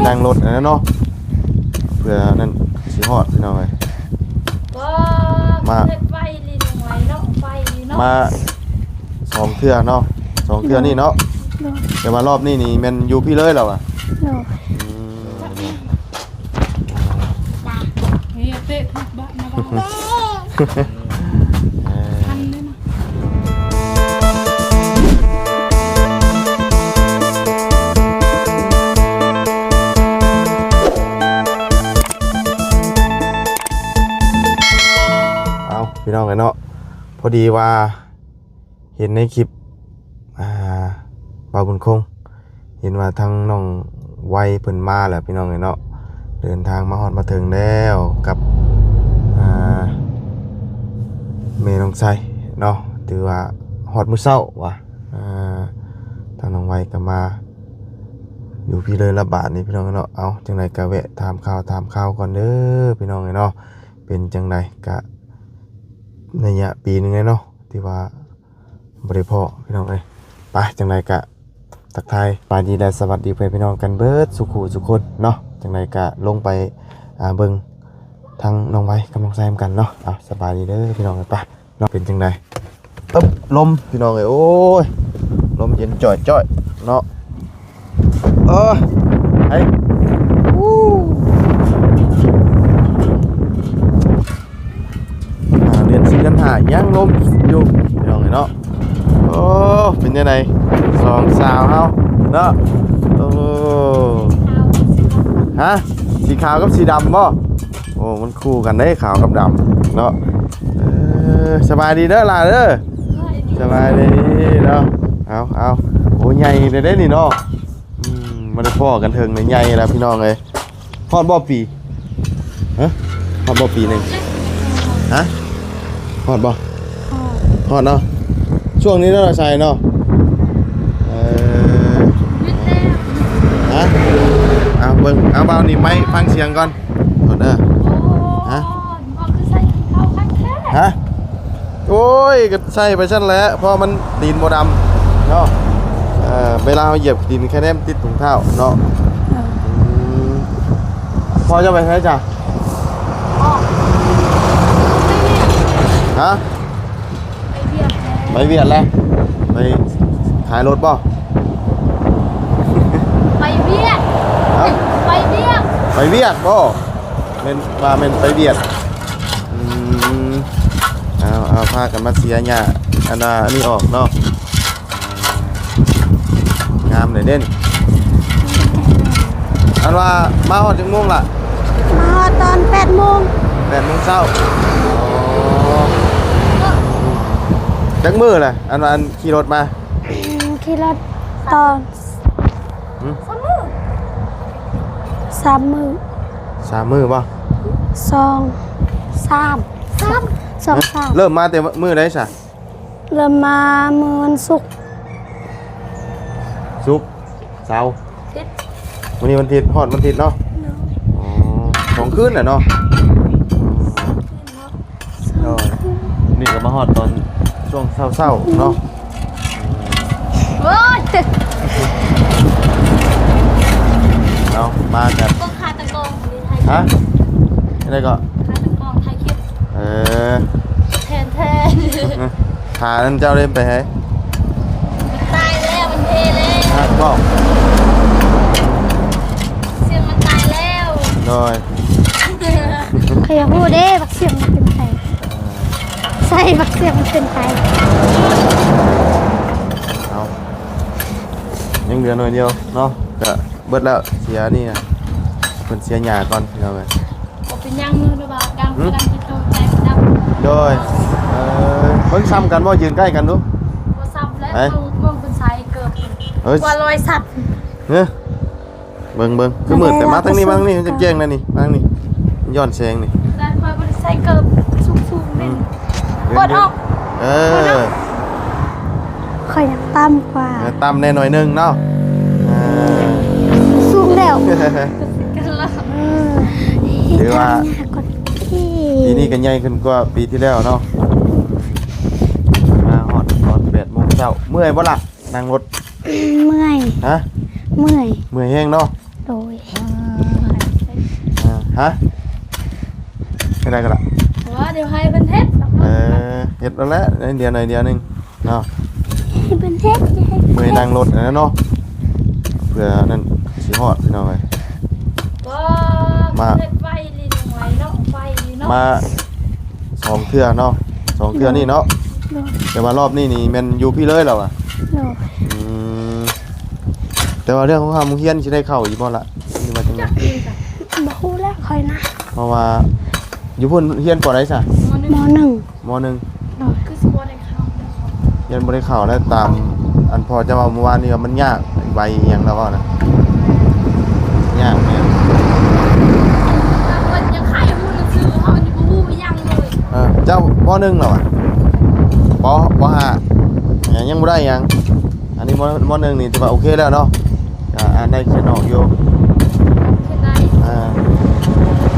ນັ່ງລົດອັນນັ້ນເນາະ ເພື່ອນັ້ນຊິຮອດ ພີ່ນ້ອງເອີຍ. ມາ ເຮັດໄວລີນ້ອງໄວເນາະ ໄວລີເນາະ ມາສອງເທື່ອເນາະ ສອງເທື່ອນີ້ເນາະ. ໂດຍ ແຕ່ວ່າລອບນີ້ນີ້ແມ່ນຢູ່ພີ້ເລີຍລະຫວາ? ໂດຍ ອືມ ເຮເຕະຖືກບາດນະບາດ ເອີ ທັນເດ້ນະ. ເອົາ ພີ່ນ້ອງເອີຍເນາະ ພໍດີວ່າ ເຫັນໃນຄລິບ ອ່າ ບ່າວບຸນຄົງ ເຫັນວ່າທາງນ້ອງໄວເພິ່ນມາແລ້ວ ພີ່ນ້ອງເອີຍເນາະ. ເດີນທາງມາຮອດມາເຖິງແລ້ວກັບ ອ່າ ແມ່ນ້ອງໄຊເນາະ ຖືວ່າຮອດມື້ເຊົ້າວ່າ ອ່າ ທາງນ້ອງໄວກໍມາຢູ່ພີ້ເລີຍລະບາດນີ້ ພີ່ນ້ອງເນາະ. ເອົາ ຈັ່ງໃດກໍແວະຖາມຂ່າວຖາມຄາວກ່ອນເດີ ພີ່ນ້ອງເອີຍເນາະ ເປັນຈັ່ງໃດ ກະໄລຍະປີໜຶ່ງແລ້ວເນາະ ທີ່ວ່າ ບໍ່ໄດ້ພໍ້ ພີ່ນ້ອງເອີຍ. ໄປ ຈັ່ງໃດກະທັກທາຍສະບາຍດີ ແລະ ສະຫວັດດີເພື່ອນພີ່ນ້ອງກັນເບິດສູ່ຄູ່ສູ່ຄົນເນາະ. ຈັ່ງໃດກະລົງໄປ ອ່າ ເບິ່ງທາງນ້ອງໄວກັບນ້ອງໄຊນຳກັນເນາະ. ເອົາ ສະບາຍດີເດີພີ່ນ້ອງເອີຍ ໄປເນາະ. ເປັນຈັ່ງໃດ? ເອີບ ລົມ ພີ່ນ້ອງເອີຍ ໂອ້ຍ ລົມເຢັນຈ່ອຍໆເນາະ. ເອີ ໄປ ອູ້ ອ່າ ເດືອນສີ່ເດືອນຫ້າຍັງລົມຢູ່ ພີ່ນ້ອງເອີຍເນາະ. ໂອ້ ເປັນຈັ່ງໃດສອງສາວເຮົາເນາະ? ໂອ້ ຮະ ສີຂາວກັບສີດຳບໍ່? ໂອ້ ມັນຄູ່ກັນເດ້ ຂາວກັບດຳເນາະ. ເອີ ສະບາຍດີເດີຫຼ້າເດີ ສະບາຍດີເນາະ. ເອົາ ເອົາ ໂອ້ ໃຫຍ່ແລ້ວເດ້ນີ້ເນາະ. ອືມ ບໍ່ໄດ້ພໍ້ກັນເຖິງນີ້ ໃຫຍ່ແລ້ວພີ່ນ້ອງເອີຍ. ຮອດບໍ່ປີ? ຮະ ຮອດບໍ່ປີໜຶ່ງ? ຮະ ຮອດບໍ່? ຮອດ ຮອດເນາະ. ຊ່ວງນີ້ເນາະ ໃສ່ເນາະ. ເອີ ຮະ ເອົາເບິ່ງ ເອົາ ບ່າວນີ້ໄມຟັງສຽງກ່ອນ ໂທດເດີ. ຮະ ຮະ ໂອ້ຍ ກໍໃສ່ໄປຊັ້ນແຫຼະ ເພາະມັນຕີນບໍ່ດຳເນາະ. ເອີ ເວລາເຮົາຢຽບດິນ ແຄ່ແນມຕິດຖົງເທົ້າເນາະ. ເອີ ອືມ ພໍ່ເຈົ້າໄປໃສຈ້ະ? ຮະ ໄປວຽກແລ້ວ ໄປວຽກແລ້ວ ໄປຂາຍລົດບໍ່? ໄປວຽກ ຮະ ໄປວຽກ ໄປວຽກບໍ່? ແມ່ນ ວ່າແມ່ນໄປວຽກ. ອືມ ເອົາ ເອົາ ພາກັນມາເສຍຫຍ້າ ອັນນ່າ ອັນນີ້ອອກເນາະ. ງາມເດ້ເດ້. ອັນວ່າມາຮອດຈັກໂມງລະ? ມາຮອດຕອນແປດໂມງ ແປດໂມງເຊົ້າ. ອໍ ຈັກມື້ລະ ອັນວ່າ ອັນຂີ່ລົດມາ? ອືມ ຂີ່ລົດຕອນ ຫື? ສາມມື້ ສາມມື້ບໍ່? ສອງ ສາມ ສາມ ສອງ ສາມ. ເລີ່ມມາແຕ່ມື້ໃດຊະ? ເລີ່ມມາມື້ວັນສຸກ ສຸກ ເສົາ ທິດ ມື້ນີ້ວັນທິດ ຮອດວັນທິດເນາະ. ໂດຍ ອໍ ສອງຄືນແຫຼະເນາະ. ສອງຄືນເນາະ. ໂດຍ ນີ້ກໍມາຮອດຕອນຊ່ວງເຊົ້າໆເນາະ. ໂອ້ຍ ເອົາ ມາກັນ ເບິ່ງຂາຕະກອງ ຮະ ອັນໃດກໍ ຂາຕະກອງ ຖ່າຍຄລິບ. ເອີ ແທນໆ ຂານັ້ນເຈົ້າເດ້ໄປໃສ? ມັນຕາຍແລ້ວ ມັນເພແລ້ວ ຮະ ບໍ່ ສຽງມັນຕາຍແລ້ວ. ໂດຍ ຂ້ອຍຢາກຮູ້ເດ້ ບັກສຽງມັນເປັນໃຜ? ໃຊ່ ບັກສຽງມັນເປັນໃຜ? ເອົາ ຍັງເຫຼືອໜ້ອຍດຽວເນາະ ກະເບິດແລ້ວ ເສຍນີ້ນະ ເພິ່ນເສຍຫຍ້າກ່ອນ ພີ່ນ້ອງເອີຍ. ບໍ່ເປັນຫຍັງ ເນາະ ວ່າດຳ ຫື? ດຳທີ່ໂຕໃຈມັນດຳ. ໂດຍ ເອີ ເບິ່ງສ່ຳກັນບໍ່? ຢືນໃກ້ກັນດູ. ບໍ່ສ່ຳແລ້ວ ໄປ ເບິ່ງ ເບິ່ງເປັນສາຍເກີບ ເອີຍ ກວ່າລອຍສັດ. ເອີ ເບິ່ງ ເບິ່ງ ຄືມືດແຕ່ ມາທາງນີ້ ມາທາງນີ້ ມັນຈະແຈ້ງແລ້ວນີ້ ມາທາງນີ້ ມັນຍ້ອນແສງນີ້. ແຕ່ຂ້ອຍບໍ່ໄດ້ໃສ່ເກີບສູງໆ ນີ້ ອືມ ເປີດອອກ. ເອີ ຂ້ອຍຢາກຕ່ຳກວ່າ ເອີ ຕ່ຳແດ່ໜ້ອຍໜຶ່ງເນາະ. ເອີ ສູງແລ້ວ ເອີ ຖືວ່າປີນີ້ກໍໃຫຍ່ຂຶ້ນກວ່າປີທີ່ແລ້ວເນາະ. ມາຮອດຕອນແປດໂມງເຊົ້າ ເມື່ອຍບໍ່ລະ ນັ່ງລົດ? ເມື່ອຍ ຮະ ເມື່ອຍ ເມື່ອຍແຮງເນາະ. ໂດຍ ອ່າ ຮະ ເຮັດໄດ້ກໍລະ ບໍ່ ດຽວໃຫ້ເພິ່ນເຮັດດອກ ເອີ ເຮັດແລ້ວແຫຼະ ໜ້ອຍດຽວ ໜ້ອຍດຽວໜຶ່ງເນາະ ໃຫ້ເພິ່ນເຮັດ ໃຫ້ເພິ່ນ ເມື່ອຍນັ່ງລົດຫັ້ນແຫຼະເນາະ ເພື່ອນັ້ນຊິຮອດ ພີ່ນ້ອງເອີຍ ບໍ່ ມາ ເຮັດໄວລີ ໄວເນາະ ໄວລີເນາະ ມາສອງເທື່ອເນາະ ສອງເທື່ອນີ້ເນາະ ໂດຍ ແຕ່ວ່າລອບນີ້ນີ້ແມ່ນຢູ່ພີ້ເລີຍລາວວ່າ ໂດຍ ອືມ ແຕ່ວ່າເລື່ອງຂອງເຮົາໂຮງຮຽນຊິໄດ້ເຂົ້າຢູ່ບໍ່ລະ ຫຼືວ່າຈັ່ງໃດ? ບໍ່ຮູ້ແຫຼະຂ້ອຍນະ ເພາະວ່າຢູ່ພຸ້ນຮຽນ ປ.ໃດຊະ? ມ.ໜຶ່ງ ມ.ໜຶ່ງ ໂດຍ ຄືຊິບໍ່ໄດ້ເຂົ້າ ຮຽນບໍ່ໄດ້ເຂົ້າແລ້ວ ຕາມອັນພໍ່ເຈົ້າເວົ້າມື້ວານນີ້ວ່າມັນຍາກ ໃບອີ່ຫຍັງລາວເວົ້ານະ ຍາກແມ່ນ ເພິ່ນຍັງໃຫ້ຮູ້ໜັງສື ເຮົາຍັງບໍ່ຮູ້ອີ່ຫຍັງເລີຍ ເອີ ເຈົ້າ ມ.ໜຶ່ງ ລາວວ່າ ປ. ປ.ຫ້າ ຍັງ ຍັງບໍ່ໄດ້ຫຍັງ ອັນນີ້ ມ. ມ.ໜຶ່ງ ນີ້ຖືວ່າໂອເຄແລ້ວເນາະ ກໍອ່ານໄດ້ຂຽນອອກຢູ່ ຂຽນໄດ້ ອ່າ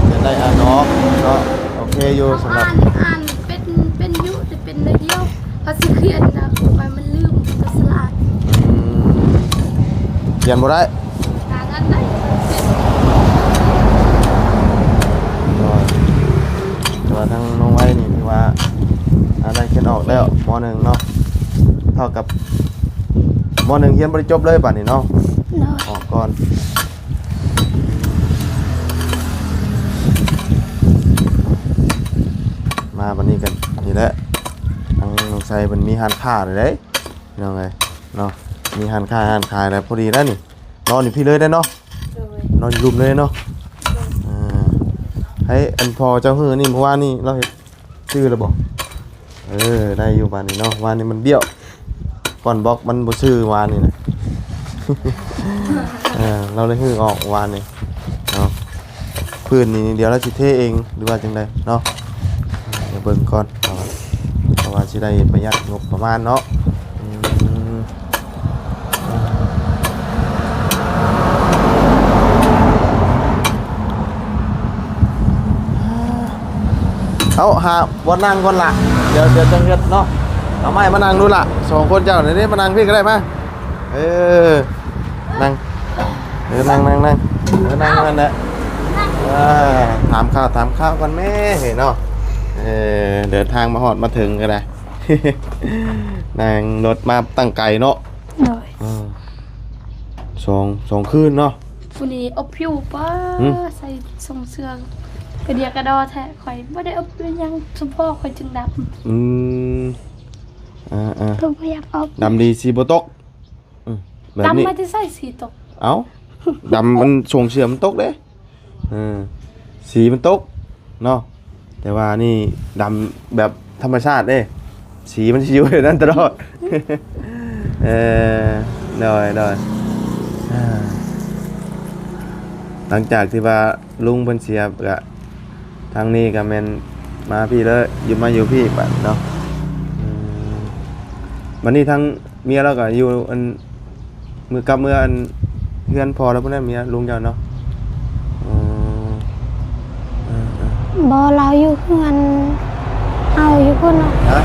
ຂຽນໄດ້ອ່ານອອກເນາະ ໂອເຄຢູ່ສຳລັບ ອ່ານ ອ່ານເປັນ ເປັນຢູ່ ແຕ່ເປັນໜ້ອຍດຽວ ພາສີຂຽນນະ ໄປມັນລືມກັບສະຫຼາດ ອືມ ຂຽນບໍ່ໄດ້ ຫາງານໄດ້ ໂດຍ ແຕ່ວ່າທາງນ້ອງໄວນີ້ຖືວ່າອ່ານໄດ້ຂຽນອອກແລ້ວ ມ. ໜຶ່ງ ເນາະ ເທົ່າກັບ ມ. ໜຶ່ງ ຮຽນບໍ່ໄດ້ຈົບເລີຍບາດນີ້ເນາະ ໂດຍ ອອກກ່ອນ ມາບາດນີ້ກັນ ນີ້ແຫຼະ ທາງນ້ອງໄຊເພິ່ນມີຮ້ານຄ້າເດ້ ພີ່ນ້ອງເອີຍເນາະ ມີຮ້ານຄ້າຮ້ານຂາຍແລ້ວ ພໍດີແລ້ວນີ້ ນອນຢູ່ພີ້ເລີຍໄດ້ເນາະ ໂດຍ ນອນຢູ່ລຸ່ມເລີຍເນາະ ໂດຍ ອ່າ ໃຫ້ອັນພໍ່ເຈົ້າຮືນີ້ ເມື່ອວານນີ້ລາວເຮັດ ຊື້ແລ້ວບໍ່? ເອີ ໄດ້ຢູ່ບາດນີ້ເນາະ ວານນີ້ມັນບ້ຽວ ກ້ອນບລັອກມັນບໍ່ຊື້ວານນີ້ນະ ເອີ ລາວເລີຍຮື້ອອກວານນີ້ເນາະ ພື້ນນີ້ດຽວລາວຊິເທເອງ ຫຼືວ່າຈັ່ງໃດເນາະ ດຽວເບິ່ງກ່ອນ ເພາະວ່າ ເພາະວ່າຊິໄດ້ປະຢັດງົບປະມານເນາະ ອືມ. ເອົາ ຫາບ່ອນນັ່ງກ່ອນລະ ດຽວ ດຽວຈັ່ງເຮັດເນາະ ເອົາໄມ້ມານັ່ງດູລະ ສອງຄົນເຈົ້ານີ້ ມານັ່ງພີ້ກໍໄດ້ ມາ ເອີ ນັ່ງ ເອີ ນັ່ງ ນັ່ງ ນັ່ງ ເອີ ນັ່ງນັ້ນແຫຼະ ອ່າ ຖາມຂ່າວ ຖາມຂ່າວກ່ອນແມ້ເອີຍເນາະ ເອີ ເດີນທາງມາຮອດມາເຖິງກໍໄດ້ ນັ່ງລົດມາຕັ້ງໄກເນາະ ໂດຍ ເອີ ສອງ ສອງຄືນເນາະ ຜູ້ນີ້ອົບຜິວ ປ້າ ຫືມ ໃສ່ຊົງເສື້ອກະເດຍກະດໍແທ້ ຂ້ອຍບໍ່ໄດ້ອົບຫຍັງ ສະເພາະຂ້ອຍຈຶ່ງດຳ ອືມ ອ່າໆ ເພິ່ນບໍ່ຢາກອົບ ດຳດີສີບໍ່ຕົກ ອືມ ແບບນີ້ ດຳມາແຕ່ໃສສີຕົກ ເອົ້າ ດຳມັນຊົງເສື້ອມັນຕົກເດ້ ເອີ ສີມັນຕົກເນາະ ແຕ່ວ່ານີ້ດຳແບບທຳມະຊາດເດ້ ສີມັນຊິຢູ່ໃນນັ້ນຕະຫຼອດ ເອີ ໂດຍ ໂດຍ ອ່າ ຫຼັງຈາກທີ່ວ່າລຸງເພິ່ນເສຍ ກະທາງນີ້ກະແມ່ນມາພີ້ເລີຍ ຢູ່ ມາຢູ່ພີ້ບາດເນາະ ອືມ ບາດນີ້ທາງ ເມຍລາວກໍຢູ່ອັນ ມື້ກັບເມືອອັນເຮືອນພໍ່ລາວພຸ້ນແຫຼະ ເມຍລຸງເຈົ້າເນາະ ເອີ ເອີ ເອີ ບໍ່ ລາວຢູ່ເຮືອນເຮົາຢູ່ພຸ້ນເນາະ ຮະ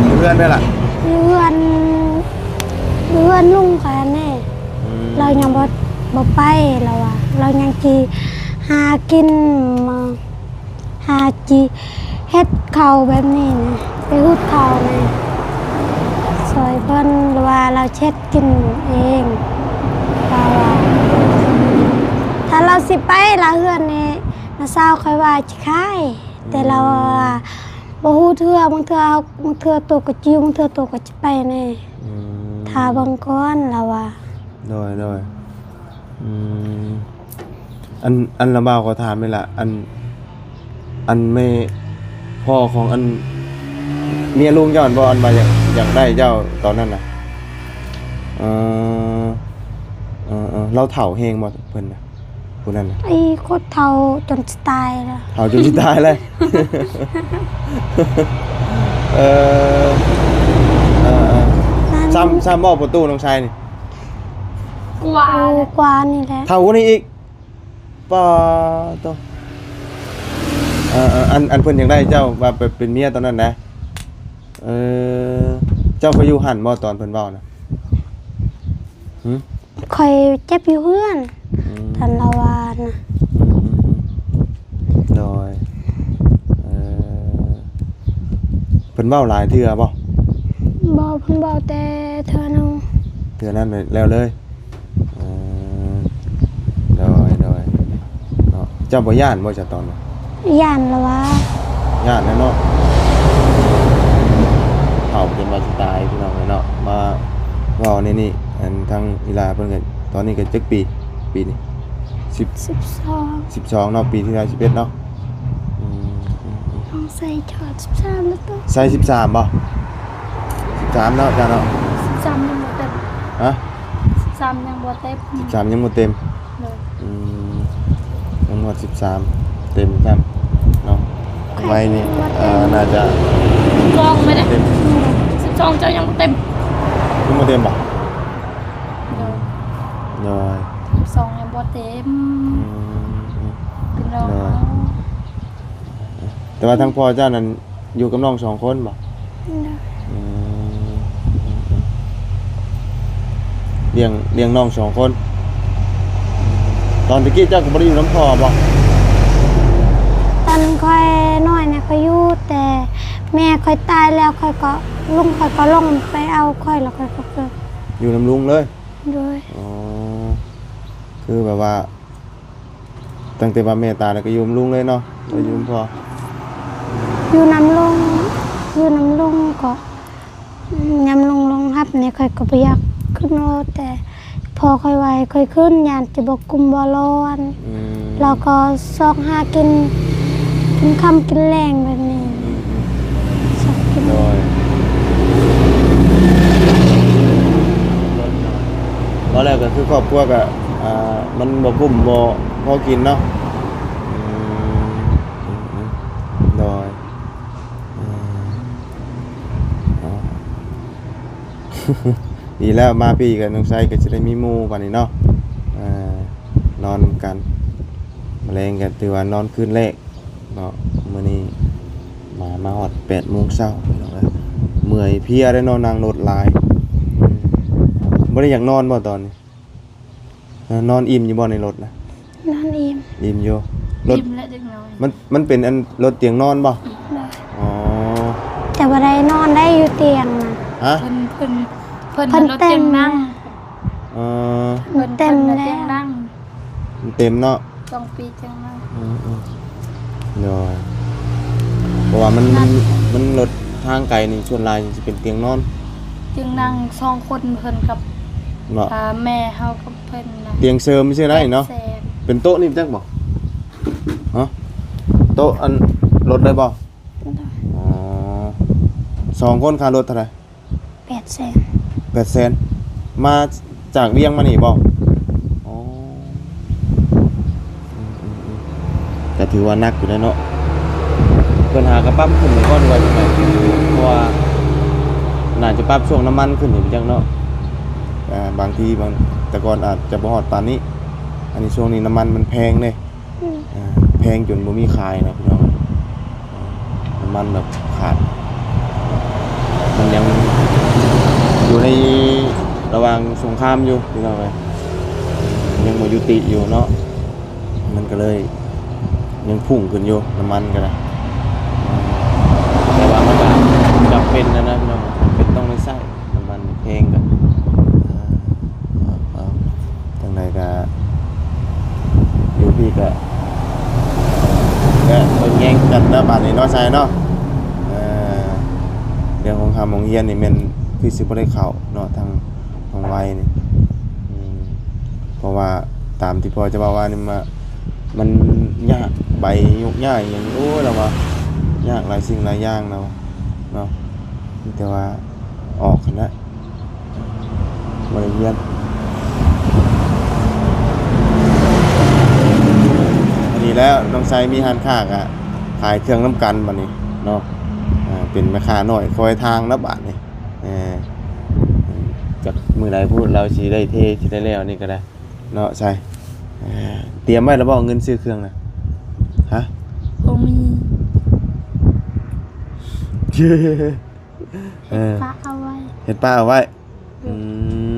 ຢູ່ເຮືອນໃຜລະ ຢູ່ເຮືອນ ຢູ່ເຮືອນລຸງຂ້ອຍຫັ້ນແຫຼະ ອືມ ລາວຍັງບໍ່ ບໍ່ໄປ ລາວວ່າ ລາວຍັງຊິຫາກິນ ມາ ຫາຈິເຮັດເຂົ້າແບບນີ້ນະ ໄປຫຸດເຂົ້ານະ ຊ່ອຍເພິ່ນ ຫຼືວ່າລາວເຮັດກິນເອງ ລາວວ່າ ຖ້າລາວຊິໄປລະເຮືອນນີ້ ນ້າສາວຂ້ອຍວ່າຊິຂາຍ ແຕ່ລາວວ່າ ອືມ ບໍ່ຮູ້ເທື່ອ ບາງເທື່ອ ບາງເທື່ອໂຕກໍຈິວ ບາງເທື່ອໂຕກໍຊິໄປແດ່ ອືມ ຖ້າເບິ່ງກ່ອນ ລາວວ່າ ໂດຍ ໂດຍ ອືມ ອັນ ອັນລະບ່າວຂໍຖາມນີ້ລະ ອັນ ອັນແມ່ ພໍ່ຂອງອັນເມຍລຸງເຈົ້າຫັ້ນບໍ່ ອັນວ່າຢາກ ຢາກໄດ້ເຈົ້າຕອນນັ້ນນະ ເອີ ເອີ ເອີ ລາວເຖົ້າແຮງບໍ່ເພິ່ນນະ ຜູ້ນັ້ນນະ? ໄອ້ຄົນເຖົ້າຈົນຊິຕາຍແລ້ວ ເຖົ້າຈົນຊິຕາຍແລ້ວ ເອີ ເອີ ເອີ ຊ້ຳ ຊ້ຳບໍ່ປະຕູນ້ອງຊາຍນີ້? ກວ່າ ເອີ ກວ່ານີ້ແຫຼະ ເຖົ້າກວ່ານີ້ອີກ ປາໂຕ ເອີ ເອີ ອັນ ອັນເພິ່ນຢາກໄດ້ເຈົ້າວ່າໄປເປັນເມຍຕອນນັ້ນນະ ເອີ ເຈົ້າໄປຢູ່ຫັ້ນບໍ່ຕອນເພິ່ນເວົ້ານະ? ຫື? ຂ້ອຍເຈັບຢູ່ເຮືອນ ອັນລາວານະ. ອືມໆໆ ໂດຍ ເອີ ເພິ່ນເວົ້າຫຼາຍເທື່ອບໍ່? ບໍ່ ເພິ່ນເວົ້າແຕ່ເທື່ອໜຶ່ງ ເທື່ອນັ້ນແລ້ວເລີຍ. ເອີ ໂດຍ ໂດຍ ເນາະ ເຈົ້າບໍ່ຢ້ານບໍ່ ເຈົ້າຕອນນັ້ນ? ຢ້ານລະຫວາ. ຢ້ານແລ້ວເນາະ ເຖົ້າຈົນວ່າຊິຕາຍ ພີ່ນ້ອງເອີຍເນາະ. ມາເວົ້າໃນນີ້ ອັນທາງອີ່ຫຼ້າເພິ່ນກໍ ຕອນນີ້ກໍຈັກປີ ປີນີ້? ສິບ ສິບສອງ ສິບສອງເນາະ ປີທີ່ແລ້ວສິບເອັດເນາະ. ອືມ ອືມໆ ນ້ອງໃສ່ຮອດສິບສາມແລ້ວໂຕ. ໃສ່ສິບສາມບໍ່? ສິບສາມເນາະ ເຈົ້າເນາະ? ສິບສາມຍັງບໍ່ເຕັມ. ຮະ? ສິບສາມຍັງບໍ່ເຕັມ. ສິບສາມຍັງບໍ່ເຕັມ. ໂດຍ ອືມ ຍັງຮອດສິບສາມເຕັມຊ້ຳເນາະ. ໄວນີ້ ເອີ ໜ້າຈະ ສິບສອງແມ່ນເຕັມ. ສິບສອງເຈົ້າຍັງບໍ່ເຕັມ. ຍັງບໍ່ເຕັມບໍ່? ໂດຍ ໂດຍ ສິບສອງຍັງບໍ່ເຕັມ. ອືມ ເປັນນ້ອງ ໂດຍ ເຮົາ. ແຕ່ວ່າທາງພໍ່ເຈົ້ານັ້ນຢູ່ກັບນ້ອງສອງຄົນບໍ່? ໂດຍ ອືມ ລ້ຽງ ລ້ຽງນ້ອງສອງຄົນ. ຕອນຕະກີ້ເຈົ້າກໍບໍ່ໄດ້ຢູ່ນຳພໍ່ບໍ່? ຕອນຂ້ອຍນ້ອຍນີ້ຂ້ອຍຢູ່ ແຕ່ແມ່ຂ້ອຍຕາຍແລ້ວ ຂ້ອຍກໍ ລຸງຂ້ອຍກໍລົງໄປເອົາຂ້ອຍ ແລ້ວຂ້ອຍກໍເກີດ ຢູ່ນຳລຸງເລີຍ. ໂດຍ ອໍ ຄືແບບວ່າ ຕັ້ງແຕ່ວ່າແມ່ຕາຍແລ້ວກໍຢູ່ນຳລຸງເລີຍເນາະ ບໍ່ໄດ້ຢູ່ນຳພໍ່? ຢູ່ນຳລຸງ ຢູ່ນຳລຸງກໍ ຍາມລຸງລົງຮັບນີ້ ຂ້ອຍກໍບໍ່ຢາກຂຶ້ນ ເພາະແຕ່ພໍ່ຂ້ອຍວ່າໃຫ້ຂ້ອຍຂຶ້ນ ຢ້ານຈະບໍ່ກຸ້ມບໍ່ນອນ. ອືມ ແລ້ວກໍຊອກຫາກິນ ກິນຄ່ຳກິນແລງແບບນີ້. ອືມໆ ຊອກກິນ ໂດຍ ເວົ້າແລ້ວກໍຄືຄອບຄົວກໍ ອ່າ ມັນບໍ່ກຸ້ມບໍ່ພໍກິນເນາະ. ອືມ ອືມໆ ໂດຍ ເອີ ດີແລ້ວ ມາພີ້ກັບນ້ອງໄຊກໍຈະໄດ້ມີໝູ່ບາດນີ້ເນາະ. ເອີ ນອນນຳກັນ ມື້ແລງກໍຖືວ່ານອນຄືນແລກເນາະ. ມື້ນີ້ມາ ມາຮອດແປດໂມງເຊົ້າ ພີ່ນ້ອງເອີຍ. ເມື່ອຍເພຍໄດ໋ເນາະ ນັ່ງລົດຫຼາຍ. ອືມ ບໍ່ໄດ້ຢາກນອນບໍ່ຕອນນີ້? ນອນອີ່ມຢູ່ບໍ່ໃນລົດນະ? ນອນອີ່ມ ອີ່ມຢູ່. ລົດ ອີ່ມແຫຼະເດັກນ້ອຍ ມັນ ມັນເປັນອັນລົດຕຽງນອນບໍ່? ໂດຍ ອໍ ແຕ່ບໍ່ໄດ້ນອນໄດ້ຢູ່ຕຽງນະ. ຮະ? ເພິ່ນ ເພິ່ນ ເພິ່ນ ເພິ່ນລົດຕຽງນັ່ງ. ເອີ ເພິ່ນ ເພິ່ນລົດຕຽງນັ່ງ ມັນເຕັມແລ້ວ ມັນເຕັມເນາະ. ສອງປີຈັ່ງມາ. ອືມໆ ໂດຍ ເພາະວ່າມັນ ມັນ ມັນລົດທາງໄກນີ້ ສ່ວນຫຼາຍຊິເປັນຕຽງນອນ ຕຽງນັ່ງສອງຄົນ ເພິ່ນກັບ ເນາະ ອ່າ ແມ່ເຮົາກັບເພິ່ນນະ. ຕຽງເສີມຊື່ໄດ້ເນາະ. ເປັນໂຕະນີ້ຈັກບໍ່? ຮະ? ໂຕະອັນລົດໄດ້ບໍ່? ໂດຍ ອໍ ສອງຄົນຄ່າລົດເທົ່າໃດ? ແປດແສນ. ແປດແສນ ມາຈາກວຽງມານີ້ບໍ່? ອໍ ອືມໆໆ ກໍຖືວ່າໜັກຢູ່ເດ້ເນາະ. ເພິ່ນຫາກໍປັບຂຶ້ນກ່ອນວ່າຈັ່ງໃດ ເພາະວ່າໜ້າຈະປັບຊ່ວງນ້ຳມັນຂຶ້ນນີ້ໄປຈັກເນາະ. ອ່າ ບາງທີບາງ ແຕ່ກ່ອນອາດຈະບໍ່ຮອດປານນີ້ ອັນນີ້ຊ່ວງນີ້ນ້ຳມັນມັນແພງເດ້. ອືມ ອ່າ ແພງຈົນບໍ່ມີຂາຍນະ ພີ່ນ້ອງ. ນ້ຳມັນແບບຂາດ ມັນຍັງຢູ່ໃນລະຫວ່າງສົງຄາມຢູ່ ພີ່ນ້ອງເອີຍ ຍັງບໍ່ຍຸຕິຢູ່ເນາະ. ມັນກໍເລີຍຍັງພຸ່ງຂຶ້ນຢູ່ ນ້ຳມັນກໍໄດ້ ແຕ່ວ່າມັນກໍຈຳເປັນນະ ພີ່ນ້ອງ ຈຳເປັນຕ້ອງໄດ້ໃຊ້. ນ້ຳມັນແພງກໍ ເອີ ເອົາ ຈັ່ງໃດກໍຢູ່ພີ້ກໍ ແລະ ເບິ່ງແຍງກັນແລ້ວບາດນີ້ເນາະ ຊາຍເນາະ. ເອີ ເລື່ອງຂອງຮ່ຳໂຮງຮຽນນີ້ແມ່ນຄືຊິບໍ່ໄດ້ເຂົ້າເນາະ ທາງ ຂອງໄວນີ້ ອືມ ເພາະວ່າຕາມທີ່ພໍ່ຈະເວົ້າວ່ານີ້ມາ ມັນຍາກ ໃບໂຍກຍ້າຍຫຍັງ ໂອ້ຍ ລາວວ່າຍາກຫຼາຍສິ່ງຫຼາຍຢ່າງ ລາວວ່າເນາະ. ມີແຕ່ວ່າອອກຫັ້ນແຫຼະ ບໍ່ໄດ້ຮຽນ. ອັນນີ້ແຫຼະ ນ້ອງໄຊມີຮ້ານຄ້າກະຂາຍເຄື່ອງນຳກັນບັດນີ້ເນາະ. ອ່າ ເປັນແມ່ຄ້ານ້ອຍຄອຍທາງນະບາດນີ້. ເອີ ຈັກມື້ໃດພຸ້ນລາວຊິໄດ້ເທ ຊິໄດ້ແລ້ວນີ້ກໍໄດ້ເນາະ ໃຊ່. ເອີ ຕຽມໄວ້ແລ້ວບໍ່ເງິນຊື້ເຄື່ອງນະ? ຮະ? ບໍ່ມີ. ເອີ ເຮັດປະເອົາໄວ້ ເຮັດປະເອົາໄວ້. ອື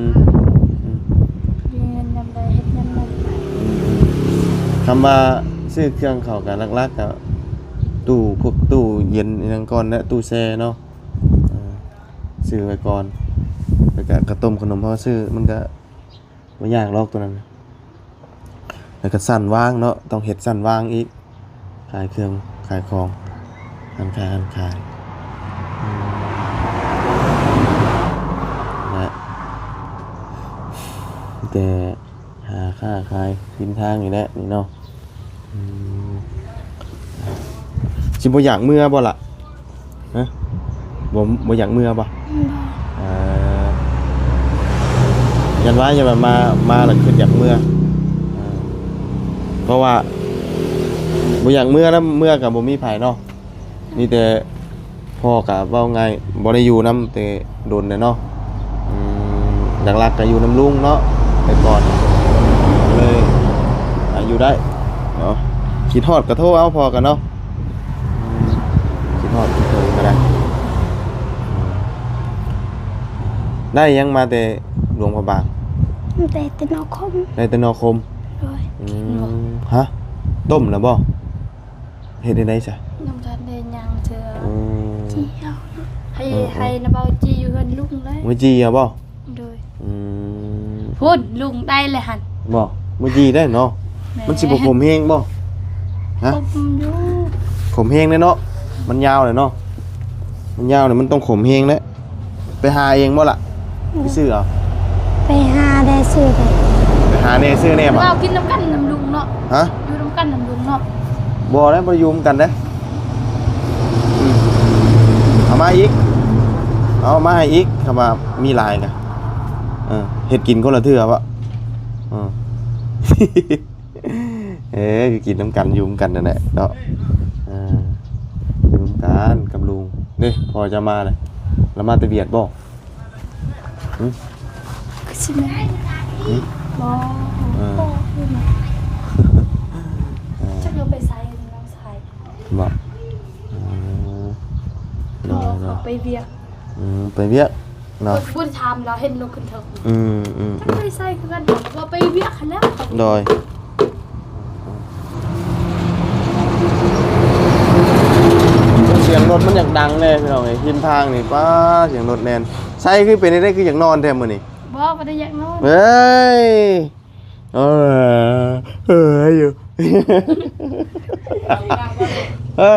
ມ ອືມ ມີເງິນຍາມໃດເຮັດຍາມນັ້ນ. ອືມ ຄຳວ່າຊື້ເຄື່ອງເຂົ້າກໍຫຼັກໆກໍຕູ້ ພວກຕູ້ເຢັນອີ່ຫຍັງກ່ອນ ແລະ ຕູ້ແຊ່ເນາະ ເອີ ຊື້ໄວ້ກ່ອນ ແລ້ວກໍເຂົ້າຕົ້ມຂະໜົມເຮົາຊື້ ມັນກໍບໍ່ຍາກດອກໂຕນັ້ນ ແລ້ວກໍຊັ້ນວາງເນາະ ຕ້ອງເຮັດຊັ້ນວາງອີກ ຂາຍເຄື່ອງຂາຍຂອງ ຮ້ານຂາຍ ຮ້ານຂາຍ ອືມ ແລະ ແຕ່ ຫາຄ້າຂາຍລິມທາງນີ້ແຫຼະນີ້ເນາະ ອືມ ຊິບໍ່ຢາກເມືອບໍ່ລະ? ຮະ ບໍ່ ບໍ່ຢາກເມືອບໍ່? ບໍ່ ເອີ ຢ້ານວ່າ ຢ້ານວ່າມາ ມາແລ້ວຄິດຢາກເມືອ ເອີ ເພາະວ່າບໍ່ຢາກເມືອນຳ ເມືອກໍບໍ່ມີໃຜເນາະ ມີແຕ່ ພໍ່ກໍເວົ້າງ່າຍ ບໍ່ໄດ້ຢູ່ນຳແຕ່ດົນແລ້ວເນາະ ອືມ ຫຼັກໆກໍຢູ່ນຳລຸງເນາະ ແຕ່ກ່ອນ ເລີຍ ອາ ຢູ່ໄດ້ເນາະ ຄິດຮອດກໍໂທເອົາພໍ່ກັນເນາະ ອືມ ຄິດຮອດຄິດເຖິງກໍໄດ້ ອືມ ໄດ້ຫຍັງມາແຕ່ຫຼວງພະບາງ? ໄດ້ແຕ່ໜໍ່ຂົມ ໄດ້ແຕ່ໜໍ່ຂົມ ໂດຍ ອືມ ກິນບໍ່? ຮະ ຕົ້ມແລ້ວບໍ່? ເຮັດແນວໃດຊະ? ຍັງບໍ່ທັນໄດ້ຫຍັງເທື່ອ ອືມ ຈີ່ເອົາ ໃຫ້ ເອີໆ ໃຫ້ນະເບົາຈີ່ຢູ່ເຮືອນລຸງເລີຍ ມື້ຈີ່ເອົາບໍ່? ໂດຍ ອືມ ພຸ້ນ ລຸງໄດ້ແລ້ວຫັ້ນ ບໍ່ ມື້ຈີ່ໄດ້ເນາະ ແມ່ນ ມັນຊິບໍ່ຂົມແຮງບໍ່? ຮະ ຂົມຢູ່ ຂົມແຮງເດ້ເນາະ ມັນຍາວແຫຼະເນາະ ມັນຍາວນີ້ມັນຕ້ອງຂົມແຮງແຫຼະ. ໄປຫາເອງບໍ່ລະ? ອືມ ໄປຊື້ເອົາ? ໄປຫາແດ່ຊື້ແດ່ ໄປຫາແດ່ຊື້ແດ່ບໍ່? ເຮົາກິນນຳກັນນຳລຸງເນາະ ຮະ? ຢູ່ນຳກັນນຳລຸງເນາະ ບໍ່ໄດ້ ບໍ່ໄດ້ຢູ່ນຳກັນເດ້ ອືມ ເອົາມາອີກ ເອົາມາໃຫ້ອີກ ຄຳວ່າມີຫຼາຍກະ ເອີ ເຮັດກິນຄົນລະເທື່ອເບາະ ເອີ. ເອີ ຄືກິນນຳກັນ ຢູ່ນຳກັນນັ້ນແຫຼະເນາະ ເອີ ຢູ່ນຳກັນກັບລຸງເດ້. ພໍ່ເຈົ້າມາແລ້ວ ລາວມາແຕ່ວຽດບໍ່? ຫຶ? ຄືຊິແມ່ນ ຫຶ? ບໍ່ ເອີ ບໍ່ ບໍ່ ເອີ ຈັກລາວໄປໃສ ນ້ອງຊາຍ ບໍ່? ເອີ ໂດຍໆ ເຂົາໄປວຽກ ອືມ ໄປວຽກ ເນາະ ບໍ່ໄດ້ຖາມລາວ ເຫັນລົດຂຶ້ນເທິງ ອືມໆ ຈັກໄປໃສຄືກັນ ວ່າໄປວຽກຫັ້ນແຫຼະ ໂດຍ ສຽງລົດມັນຢາກດັງແດ່ພີ່ນ້ອງເອີຍ ຮິມທາງນີ້ ປ້າ ສຽງລົດແລ່ນ ໄຊຄືເປັນໄດ້ ຄືຢາກນອນແທ້ມື້ນີ້ ບໍ່ ບໍ່ໄດ້ຢາກນອນ ເອີຍ. ເອີ ເອີ ຢູ່ ເອີ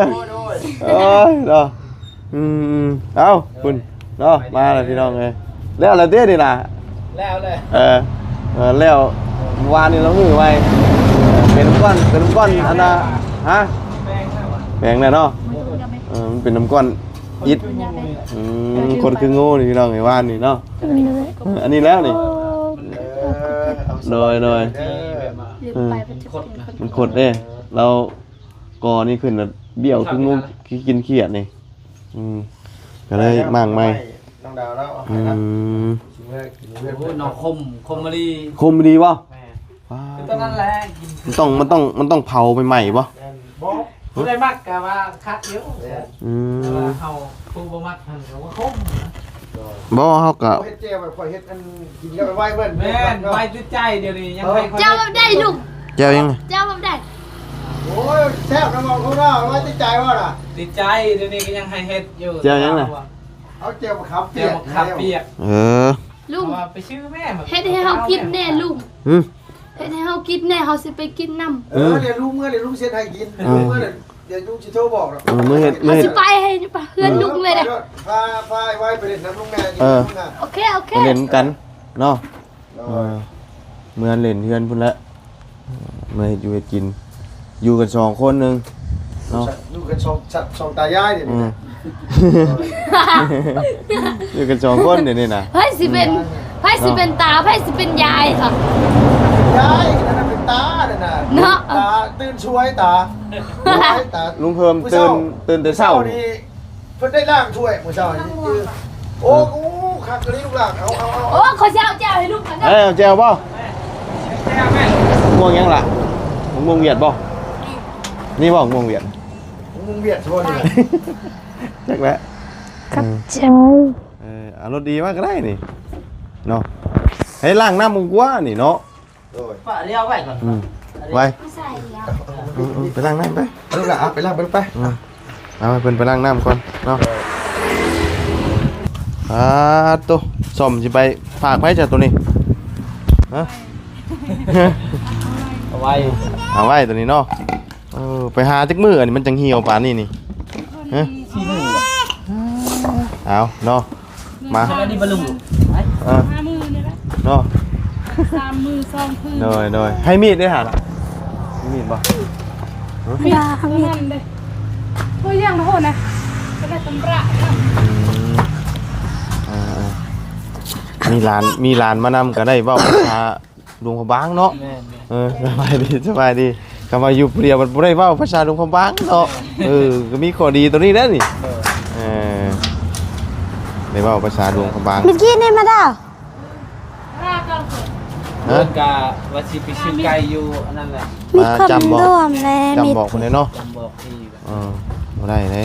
ໂອ້ຍ ເນາະ ອືມໆ ເອົ້າ ພຸ້ນເນາະ ມາແລ້ວພີ່ນ້ອງເອີຍ ແລ້ວລະເດ້ນີ້ນະ ແລ້ວແລ້ວ ເອີ ເອີ ແລ້ວ ວານນີ້ລະມື້ໄວ ເປັນກ້ອນ ເປັນກ້ອນ ອັນນະ ຮະ ແປງແລ້ວເນາະ ເອີ ມັນເປັນນ້ຳກ້ອນ ອິດ ອືມ ຄົນຄືໂງ່ນີ້ພີ່ນ້ອງເອີຍ ວານນີ້ເນາະ ເອີ ອັນນີ້ແລ້ວນີ້ ໂດຍໆ ເອີ ມັນຄົດເດ້ ລາວກໍນີ້ຂຶ້ນແລ້ວ ບ້ຽວຄືໂງ່ ຄືກິນຂຽດນີ້ ອືມ ກໍເລີຍມ້າງໃໝ່ ນ້ອງດາວເນາະ ອືມ ໂອ້ ໜໍ່ຂົມ ຂົມອີ່ຫຼີ ຂົມອີ່ຫຼີບໍ່? ແມ່ນ ວ້າວ ຄືຕອນນັ້ນແຫຼະ ມັນຕ້ອງ ມັນຕ້ອງ ມັນຕ້ອງເຜົາໃໝ່ໆບໍ່? ແມ່ນ ບໍ່ ຜູ້ໃດມັກກໍວ່າຄັກຢູ່ ອືມ ແຕ່ວ່າເຮົາຜູ້ບໍ່ມັກຫັ້ນກໍວ່າຂົມນະ ບໍ່ ເຮົາກໍ ເຮັດແຈ່ວ ຂ້ອຍເຮັດອັນກິນກັບໄວເບິ່ນ ແມ່ນ ໄວຕິດໃຈ ດຽວນີ້ຍັງໃຫ້ຂ້ອຍ ແຈ່ວແບບໃດລຸງ? ແຈ່ວຫຍັງ? ແຈ່ວແບບໃດ? ໂອ້ຍ ແຊບນະ ບອກເຂົາວ່າໄວຕິດໃຈວ່ານະ ຕິດໃຈ ດຽວນີ້ກໍຍັງໃຫ້ເຮັດຢູ່ ແຈ່ວຫຍັງນະ? ເອົາແຈ່ວມະຂາມປຽກ ແຈ່ວມະຂາມປຽກ ເອີ ລຸງ ເອົາວ່າໄປຊື້ແມ່ ເຮັດໃຫ້ເຮົາກິນແດ່ລຸງ ຫຶ? ເຮັດໃຫ້ເຮົາກິນແດ່ ເຮົາຊິໄປກິນນຳ ເອີ ເອີ ດຽວລຸງເມືອ ດຽວລຸງເຊັດໃຫ້ກິນ ເອີ ລຸງເມືອ ດຽວລຸງຊິໂທບອກດອກ ເອີ ມື້ເຮັດ ເຮົາຊິໄປໃຫ້ເພິ່ນລຸງເລີຍເດ້ ເອີ ພາ ພາໄອ້ໄວໄປຫຼິ້ນນຳລຸງແດ່ ເອີ ໂອເຄ ໂອເຄ ໄປຫຼິ້ນກັນເນາະ ໂດຍ ເອີ ເມືອຫຼິ້ນເຮືອນພຸ້ນແຫຼະ ເອີ ເມືອເຮັດຢູ່ເຮັດກິນ ຢູ່ກັນສອງຄົນໜຶ່ງເນາະ ຢູ່ກັນສອງ ສອງຕາຍາຍນີ້ ອືມ ຢູ່ກັນສອງຄົນດຽວນີ້ນະ ໃຜຊິເປັນ ໃຜຊິເປັນຕາ ໃຜຊິເປັນຍາຍຊະ ຍາຍນັ້ນນະເປັນຕານັ້ນນະ ເນາະ ຕາຕື່ນສວຍຕາ ຕາ ລຸງເພີ່ມຕື່ນ ຕື່ນແຕ່ເຊົ້າ ເຊົ້ານີ້ ເພິ່ນໄດ້ລ້າງຖ້ວຍມື້ເຊົ້ານີ້ ໂອ້ ໂອ້ ຄັກອີ່ຫຼີລູກຫຼານ ເອົາ ເອົາ ເອົາ ໂອ້ ຂ້ອຍຊິເອົາແຈ່ວໃຫ້ລຸງກ່ອນເດີ ເອີ ເອົາແຈ່ວບໍ່? ແຈ່ວແມ່ນ ມ່ວງຫຍັງລະ? ໝາກມ່ວງຫວຽດບໍ່? ນີ້ບໍ່ ໝາກມ່ວງຫວຽດ? ໝາກມ່ວງຫວຽດຊະບໍ່ນີ້ ຈັກແຫຼະ ຂອບໃຈ ເອີ ເອົາລົດດີມາກໍໄດ້ນີ້ເນາະ ໃຫ້ລ້າງນ້ຳມັນກວ່ານີ້ເນາະ ໂດຍ ປະດຽວໄວ້ກ່ອນ ອືມ ໄວ ອືມໆ ໄປລ້າງນ້ຳໄປ ເອົາລູກຫຼານ ເອົາໄປລ້າງໄປລູກໄປ ອືມ ເອົາໃຫ້ເພິ່ນໄປລ້າງນ້ຳກ່ອນເນາະ. ອາໂຕ ສ້ອມຊິໄປຝາກໃຜຈ້ະໂຕນີ້ ຮະ? ເອົາໄວ້ ເອົາໄວ້ໂຕນີ້ເນາະ. ເອີ ໄປຫາຈັກມື້ອັນນີ້ມັນຈັ່ງຫ່ຽວປານນີ້ນີ້ ຮະ? ສີ່ມື້ ເອົາເນາະ ມາ ສະບາຍດີປ້າລຸງ ເອີ ຫ້າມື້ນີ້ແຫຼະເນາະ ສາມມື້ສອງຄືນ. ໂດຍໆ ໃຫ້ມີດໄດ້ຫາລະ ມີດບໍ່? ມີດ ມີດ ໂອ້ຍ ຍັງໂຫດນະ ເປັນຕຳລະ ອືມ ອ່າໆ ມີຫຼານ ມີຫຼານມານຳກໍໄດ້ເວົ້າພາສາ ຫຼວງພະບາງເນາະ. ແມ່ນໆ ເອີ ສະບາຍດີ ສະບາຍດີ. ຄຳວ່າຢູ່ຜູ້ດຽວມັນບໍ່ໄດ້ເວົ້າພາສາຫຼວງພະບາງເນາະ. ເອີ ກໍມີຂໍ້ດີຕົວນີ້ແຫຼະນີ້ ເອີ ໄດ້ເວົ້າພາສາຫຼວງພະບາງ. ມິດກີ້ນີ້ມາດາວ ເພິ່ນກະວ່າຊິໄປຊື້ໄກ່ຢູ່ອັນນັ້ນແຫຼະ ມີຄວາມລວມແລະ ຈຳບອກເພິ່ນເນາະ ຈຳບອກທີ່ ເອີ ບໍ່ໄດ້ເດ້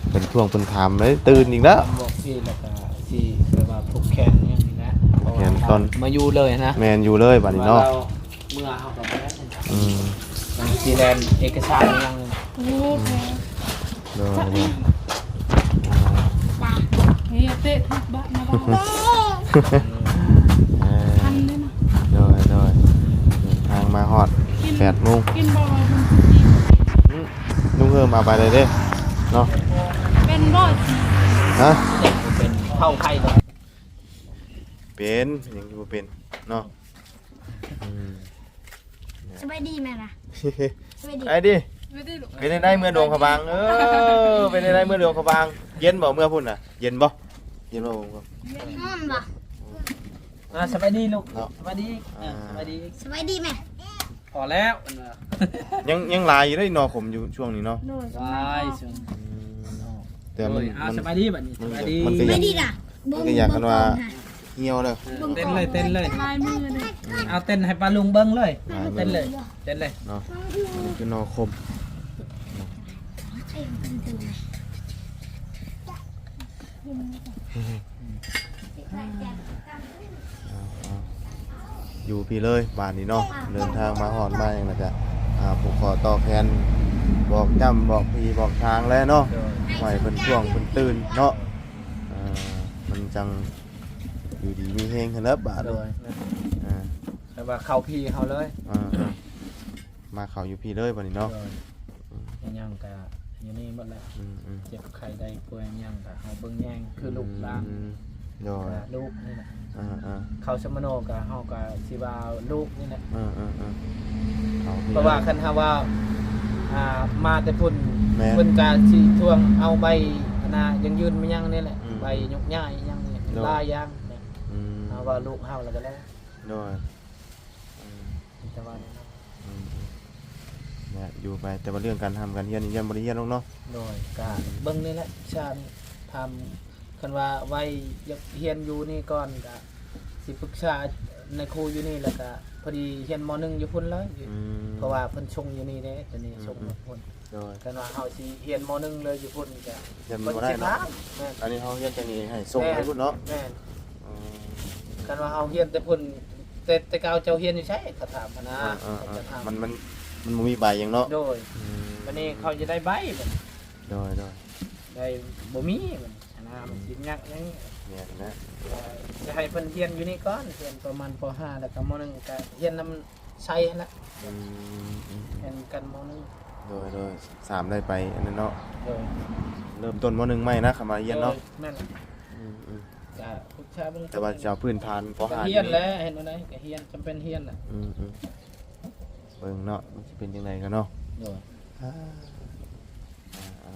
ເພິ່ນທວງເພິ່ນຖາມເດ້ ຕື່ນອີກແລ້ວ ບອກທີ່ ແລ້ວກໍຊິແບບວ່າຜູກແຂນຫຍັງນີ້ແຫຼະ ຜູກແຂນຕອນມາຢູ່ເລີຍນະ. ແມ່ນ ຢູ່ເລີຍບາດນີ້ເນາະ ເມື່ອເຮົາກໍບໍ່ໄດ້ ອືມ ຊິແລ່ນເອກະສານຫຍັງນີ້ ໂດຍ ໂດຍ ເຕະຖືກບາດນະ ບາດ ເອີ ທັນເດ້ນະ ໂດຍ ໂດຍ ທາງມາຮອດແປດໂມງ ກິນບໍ່? ອືມ ລຸງເຮີມເອົາໄປເລີຍເດ້ເນາະ. ເປັນບໍ່? ຮະ? ເປັນເຂົ້າໄຂ່ບໍ່? ເປັນ ຍັງຊິບໍ່ເປັນເນາະ. ອືມ ສະບາຍດີແມ່ນະ? ສະບາຍດີ ສະບາຍດີ. ເປັນຈັ່ງໃດເມືອຫຼວງພະບາງ? ເອີ ເປັນຈັ່ງໃດເມືອຫຼວງພະບາງ? ເຢັນບໍ່ເມືອພຸ້ນນະ? ເຢັນບໍ່? ເຢັນບໍ່? ຮ້ອນບໍ່? ອ່າ ສະບາຍດີລູກ ເນາະ ສະບາຍດີ ອ່າ ເອີ ສະບາຍດີ ສະບາຍດີແມ່. ພໍແລ້ວ ຍັງ ຍັງຫຼາຍຢູ່ເດ້ໜໍ່ຂົມຢູ່ຊ່ວງນີ້ເນາະ. ໂດຍ ຫຼາຍຊ່ວງ ອືມ ແຕ່ມັນ ໂດຍ ອ່າ ມັນ ສະບາຍດີບັດນີ້ ມັນ ສະບາຍດີ ມັນກໍຢາກ ສະບາຍດີລະ ມັນກໍຢາກ ຄັນວ່າຫ່ຽວເດີ ເອີ ເຕັ້ນເລີຍ ເຕັ້ນເລີຍ ລາຍມືເລີຍ. ເອົາເຕັ້ນໃຫ້ປ້າລຸງເບິ່ງເລີຍ ລາຍມື ເຕັ້ນເລີຍ ເຕັ້ນເລີຍເນາະ. ນີ້ຄືໜໍ່ຂົມ ຢູ່ພີ້ເລີຍບາດນີ້ເນາະ. ເດີນທາງມາຮອດມາຫຍັງລະກະ ອ່າ ຜູກຄໍຕໍ່ແຂນ ບອກຈ້ຳບອກຜີບອກທາງແຫຼະເນາະ ໂດຍ ໃຫ້ເພິ່ນຊ່ວງເພິ່ນຕື່ນເນາະ. ເອີ ມັນຈັ່ງຢູ່ດີມີແຮງຫັ້ນແຫຼະບາດນີ້ ໂດຍ ອ່າ ແຕ່ວ່າເຂົ້າພີ້ເຮົາເລີຍ ອ່າ ມາເຂົ້າຢູ່ພີ້ເລີຍບາດນີ້ເນາະ. ໂດຍ ອືມ ອີຫຍັງກະຢູ່ນີ້ໝົດແຫຼະ ອືມໆ ເຈັບໄຂ້ໄດ້ປ່ວຍຫຍັງກະເຮົາເບິ່ງແຍງ ຄືລູກຫຼານ ອືມ ໂດຍ ກະລູກນີ້ແຫຼະ ອ່າໆ ເຂົ້າສຳມະໂນກະເຮົາກະຊິວ່າລູກນີ້ແຫຼະ ອ່າໆ ເພາະວ່າຄັນເຮົາວ່າ ອ່າ ມາແຕ່ພຸ້ນ ແມ່ນ ເພິ່ນກະຊິທວງເອົາໃບອັນນ່າຢັ້ງຢືນມາຫຍັງນີ້ແຫຼະ ອືມ ໃບຍົກຍ້າຍຫຍັງນີ້ ໂດຍ ຫຼາຍຢ່າງ ອືມ ເຮົາວ່າລູກເຮົາແລ້ວກະແລ້ວ ໂດຍ ອືມ ມີແຕ່ວ່າແນວນັ້ນ ອືມ ແລະ ຢູ່ໄປ ແຕ່ວ່າເລື່ອງການຮ່ຳການຮຽນນີ້ຍັງບໍ່ໄດ້ຮຽນລອກເນາະ. ໂດຍ ກະເບິ່ງນີ້ແຫຼະ ວິຊານີ້ ຖາມ ຄັນວ່າໄວຢາກຮຽນຢູ່ນີ້ກ່ອນ ກະຊິປຶກສານາຍຄູຢູ່ນີ້ ແລ້ວກະພໍດີຮຽນ ມໍໜຶ່ງ ຢູ່ພຸ້ນເລີຍ ອືມ ເພາະວ່າເພິ່ນສົ່ງຢູ່ນີ້ເດ້ ຕອນນີ້ ອືມ ສົ່ງມາພຸ້ນ ໂດຍ ຄັນວ່າເຮົາຊິຮຽນ ມໍໜຶ່ງ ເລີຍຢູ່ພຸ້ນກະ ຮຽນບໍ່ໄດ້ເນາະ. ແມ່ນ ອັນນີ້ເຮົາຮຽນຈັ່ງນີ້ໃຫ້ສົ່ງໄປພຸ້ນເນາະ. ແມ່ນ ອໍ ຄັນວ່າເຮົາຮຽນແຕ່ພຸ້ນ ແຕ່ ແຕ່ເກົ່າເຈົ້າຮຽນຢູ່ໃສ ເຂົາຖາມຫັ້ນນະ ເອີ ເຂົາຈະຖາມ ມັນ ມັນ ມັນບໍ່ມີໃບຫຍັງເນາະ. ໂດຍ ອືມ ບັດນີ້ເຂົາຈະໄດ້ໃບບັດນີ້ ໂດຍໆ ໄດ້ບໍ່ມີບັດນີ້ຫັ້ນນະ ມັນຊິຍາກຫຍັງ. ແມ່ນແຫຼະ ເອີ ຈະໃຫ້ເພິ່ນຮຽນຢູ່ນີ້ກ່ອນ ຮຽນປະມານ ປໍຫ້າ ແລ້ວກໍ ມໍໜຶ່ງ ກໍຮຽນນຳ ໃສ່ຫັ້ນລະ ອືມ ອືມ ແຂ່ງກັນ ມໍໜຶ່ງ ໂດຍ ໂດຍ ສາມໄດ້ໄປອັນນັ້ນເນາະ ໂດຍ ເລີ່ມຕົ້ນ ມໍໜຶ່ງ ໃໝ່ນະ ເຂົ້າມາຮຽນເນາະ ໂດຍ ແມ່ນ ອືມ ອືມ ກະປຶກສາເບິ່ງ ແຕ່ວ່າຈະເອົາພື້ນຖານ ປໍຫ້າ ຮຽນແຫຼະ ເຮັດແນວໃດກະຮຽນ ຈຳເປັນຮຽນລະ ອືມ ອືມ ເບິ່ງເນາະ ມັນຊິເປັນຈັ່ງໃດກັນເນາະ ໂດຍ ອ່າ ອ່າ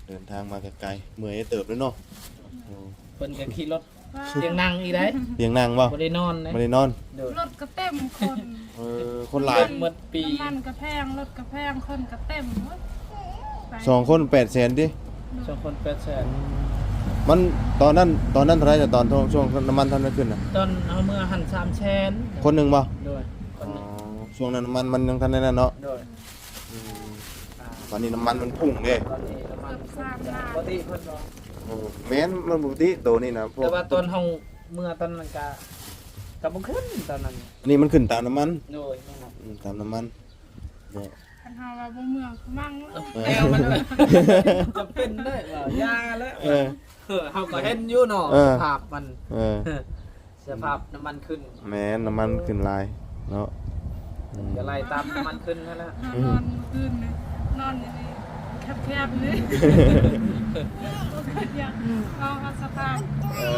ເດີນທາງມາກະໄກ ເມື່ອຍເຕີບເລີຍເນາະ ໂອ້ ເພິ່ນກໍຂີ່ລົດ ຕຽງນັ່ງອີກໄດ໋ ຕຽງນັ່ງບໍ່? ບໍ່ໄດ້ນອນເດ້ ບໍ່ໄດ້ນອນ ໂດຍ ລົດກໍເຕັມຄົນ ເອີ ຄົນຫຼາຍ ເບິດປີ ນ້ຳມັນກໍແພງ ລົດກໍແພງ ຄົນກໍເຕັມ ໂອ້ຍ ສອງຄົນແປດແສນຕິ? ສອງຄົນແປດແສນ ມັນ ຕອນນັ້ນ ຕອນນັ້ນເທົ່າໃດ? ຕອນ ຊ່ວງ ນ້ຳມັນທັນໄດ້ຂຶ້ນນະ ຕອນເຮົາເມືອຫັ້ນ ສາມແສນ ຄົນໜຶ່ງບໍ່? ໂດຍ ອໍ ຊ່ວງນັ້ນນ້ຳມັນມັນຍັງທັນໄດ້ນັ້ນເນາະ ໂດຍ ອືມ ອ່າ ຕອນນີ້ນ້ຳມັນມັນພຸ່ງເດ້ ຕອນນີ້ນ້ຳມັນ ເກືອບສາມລ້ານ ບໍ່ຕິເພິ່ນເນາະ ໂອ້ ແມ່ນ ມັນບໍ່ຕິໂຕນີ້ນະ ແຕ່ວ່າຕອນເຮົາເມືອຕອນນັ້ນກະ ກໍບໍ່ຂຶ້ນຕອນນັ້ນ. ອັນນີ້ມັນຂຶ້ນຕາມນ້ຳມັນ. ໂດຍ ແມ່ນລະ. ອືມ ຕາມນ້ຳມັນເນາະ. ຄັນເຮົາວ່າບໍ່ເມືອກະມັງ ເອີ ແລ້ວມັນຈຳເປັນເດ້ ວ່າຢ່າແລ້ວ. ເອີ ເອີ ເຮົາກໍເຫັນຢູ່ເນາະ ເອີ ສະພາບມັນ. ເອີ ສະພາບນ້ຳມັນຂຶ້ນ. ແມ່ນ ນ້ຳມັນຂຶ້ນຫຼາຍເນາະ. ອືມ ກໍໄລ່ຕາມນ້ຳມັນຂຶ້ນຫັ້ນແຫຼະ. ເຮົານອນມື້ຄືນນີ້ ນອນຢູ່ນີ້ແຄບໆນີ້ ບໍ່ຄິດຫຍັງ ເອົາ ເອົາສະພາບ. ເອີ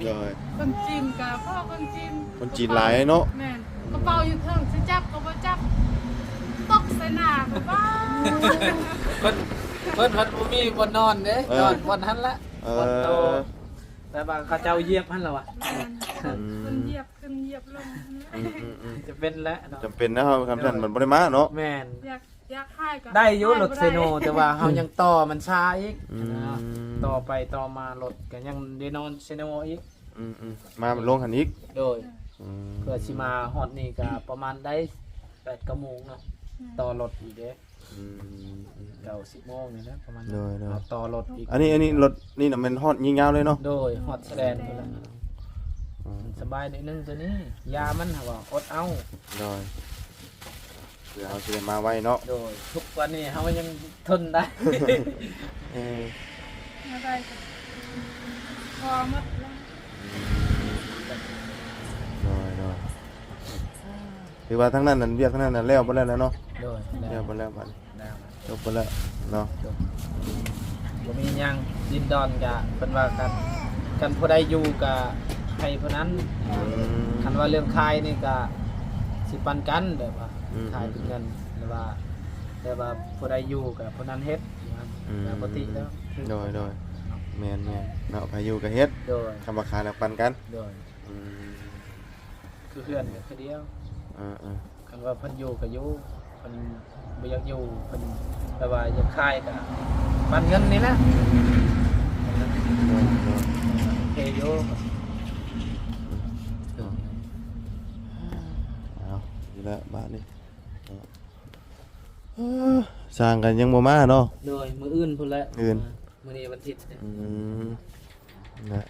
ໂດຍ ຄົນຈີນກໍພໍ້ຄົນຈີນ ຄົນຈີນຫຼາຍເນາະ. ແມ່ນ ກະເປົາຢູ່ເທິງ ຊິຈັບກໍບໍ່ຈັບ ຕົກໃສ່ໜ້າກໍປ້າ. ເພິ່ນ ເພິ່ນພັດບໍ່ມີບ່ອນນອນເດ້. ເອີ ນອນບ່ອນຫັ້ນລະ ເອີ ບ່ອນໂຕ ແບບວ່າເຂົາເຈົ້າຢຽບຫັ້ນລະວະ. ແມ່ນ ອືມ ເພິ່ນຢຽບຂຶ້ນຢຽບລົງ. ອືມໆໆ ຈະເປັນແຫຼະເນາະ ຈຳເປັນນະ. ເຮົາ ເຮົາ ຄັນຊັ້ນມັນບໍ່ໄດ້ມາເນາະ. ແມ່ນ ຢາກ ຢາກຫາຍກໍ ໄດ້ຢູ່ ໄດ້ ລົດເຊໂນ ແຕ່ວ່າເຮົາຍັງຕໍ່ມັນຊ້າອີກ. ອືມ ນະ ຕໍ່ໄປຕໍ່ມາລົດກໍຍັງໄດ້ນອນເຊໂນອີກ. ອືມໆ ມາມັນລົງຫັ້ນອີກ. ໂດຍ ອືມ ເພື່ອຊິມາຮອດນີ້ກໍປະມານໄດ້ແປດເກົ້າໂມງເນາະ. ອືມ ຕໍ່ລົດອີກເດ້. ອືມ ເກົ້າສິບໂມງນີ້ແຫຼະປະມານ. ໂດຍໆ ເຮົາຕໍ່ລົດອີກ. ອັນນີ້ ອັນນີ້ລົດນີ້ນະແມ່ນຮອດຍິງຍາວເລີຍເນາະ. ໂດຍ ຮອດຊາຍແດນພຸ້ນແຫຼະ. ອືມ ມັນສະບາຍໜ້ອຍໜຶ່ງໂຕນີ້ ຢາມັນຫາວ່າອົດເອົາ. ໂດຍ ເພື່ອເຮົາຊິໄດ້ມາໄວເນາະ. ໂດຍ ທຸກວັນນີ້ເຮົາຍັງທົນໄດ້. ເອີ ມາໄດ້ກໍພໍໝົດແລ້ວ. ໂດຍໆ ຖືວ່າທາງນັ້ນນັ້ນ ວຽກທາງນັ້ນນັ້ນແລ້ວເບິດແລ້ວແຫຼະເນາະ. ໂດຍ ແລ້ວ ແລ້ວເບິດແລ້ວ ບາດນີ້ ແລ້ວ ຈົບເບິດແລ້ວເນາະ. ຈົບ ບໍ່ມີຫຍັງ ດິນດອນກະເພິ່ນວ່າກັນ ຄັນຜູ້ໃດຢູ່ກະໃຫ້ຜູ້ນັ້ນ. ອືມ ຄັນວ່າເລື່ອງຂາຍນີ້ກະຊິປັນກັນ ແບບວ່າ ອືມ ຂາຍເປັນເງິນ ຫຼືວ່າ ແບບວ່າຜູ້ໃດຢູ່ກະຜູ້ນັ້ນເຮັດ. ອືມ ແລ້ວປົກກະຕິແລ້ວ. ໂດຍໆ ເນາະ ແມ່ນໆ ເນາະ ໃຜຢູ່ກະເຮັດ. ໂດຍ ຄຳວ່າຂາຍແລ້ວປັນກັນ. ໂດຍ ອືມ ຄືເຮືອນກໍຄືດຽວ. ເອີໆ ຄັນວ່າເພິ່ນຢູ່ກໍຢູ່ ເພິ່ນບໍ່ຢາກຢູ່ ເພິ່ນແບບວ່າຢາກຂາຍກໍປັນເງິນນີ້ແຫຼະ. ໂອເຄຢູ່. ເອົາ ນີ້ແຫຼະບາດນີ້ ເອີ ຊ່າງກໍຍັງບໍ່ມາເນາະ. ໂດຍ ມື້ອື່ນພຸ້ນແຫຼະ. ມື້ອື່ນ ມື້ນີ້ວັນທິດ. ອືມ ນະ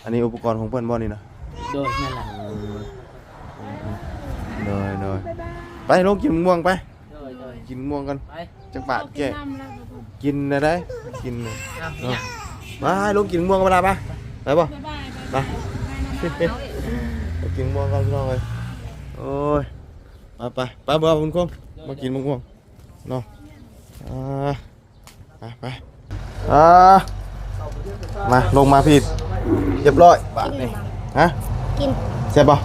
ອັນນີ້ອຸປະກອນຂອງເພິ່ນບໍ່ນີ້ນະ? ໂດຍ ແມ່ນລະ. ອືມ ໂດຍໆ ໄປລົງກິນໝາກມ່ວງໄປ. ໂດຍໆ ກິນໝາກມ່ວງກັນ. ໄປ ຈັກບາດແກ້ ກິນແນວໃດ ກິນ ເອົາ ເນາະ. ໄປລົງກິນໝາກມ່ວງກັນ ໄປ ໄປບໍ່? ໄປ ໄປ ໄປ ໄປ ກິນໝາກມ່ວງກັນ ພີ່ນ້ອງເອີຍ. ໂອ້ຍ ໄປໆ ໄປບໍ່ ບຸນຄົງ ມາກິນໝາກມ່ວງເນາະ. ອ່າ ໄປ ໄປ ອ່າ ມາ ລົງມາພີ້ ຮຽບຮ້ອຍບາດນີ້. ຮະ ກິນ ແຊບບໍ່?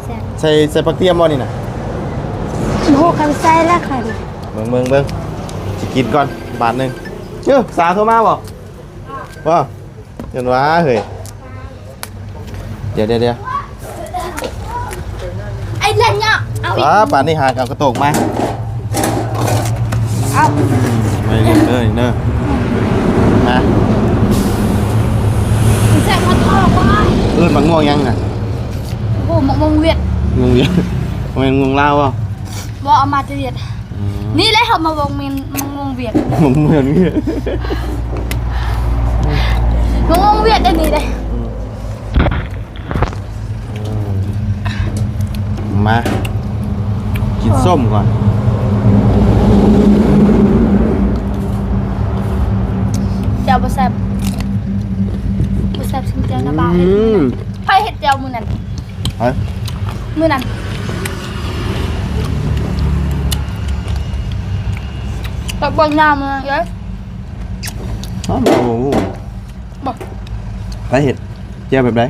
ແຊບ. ໃສ່ ໃສ່ຜັກທຽມບໍ່ນີ້ນະ? ບໍ່ຮູ້ຄັນໃສ່ລະຄັນ. ເບິ່ງໆໆ ຊິກິນກ່ອນບາດໜຶ່ງ. ເອີ ສາວໂທມາບໍ່? ບໍ່ ຢ້ານວ່າເຮີ້ຍ. ດຽວໆໆ ໄອ້ເລື່ອງເນາະ ເອົາອີກ. ປ້າ ປານນີ້ຫາກັບກະໂຕກມາ. ເອົາ ໄປເລີຍເດີ ມາ. ແຊບຮອດຄອກວ່າ ເອີ້ນໝາກມ່ວງຫຍັງນະ? ໂອ້ ໝາກມ່ວງຫວຽດ. ໝາກມ່ວງຫວຽດ ບໍ່ແມ່ນໝາກມ່ວງລາວບໍ່? ບໍ່ ເອົາມາແຕ່ຫວຽດ. ອືມ ນີ້ແຫຼະເຮົາມາວອງເມນ ມາວອງວຽກ ມາວອງວຽກ ມາວອງວຽກໄດ້ນີ້ເດ້. ອືມ ມາ ກິນສົ້ມກ່ອນ. ແຈ່ວບໍ່ແຊບ ບໍ່ແຊບສ່ຳແຈ່ວນະບ່າວ. ອືມ ໃຜເຮັດແຈ່ວມື້ນັ້ນ? ໃຜ? ມື້ນັ້ນ ກັບບ່ອນຍາມເລີຍ. ອ້າວ ບໍ່ຮູ້ ບໍ່ ໃຜເຮັດ? ແຈ່ວແບບໃດ?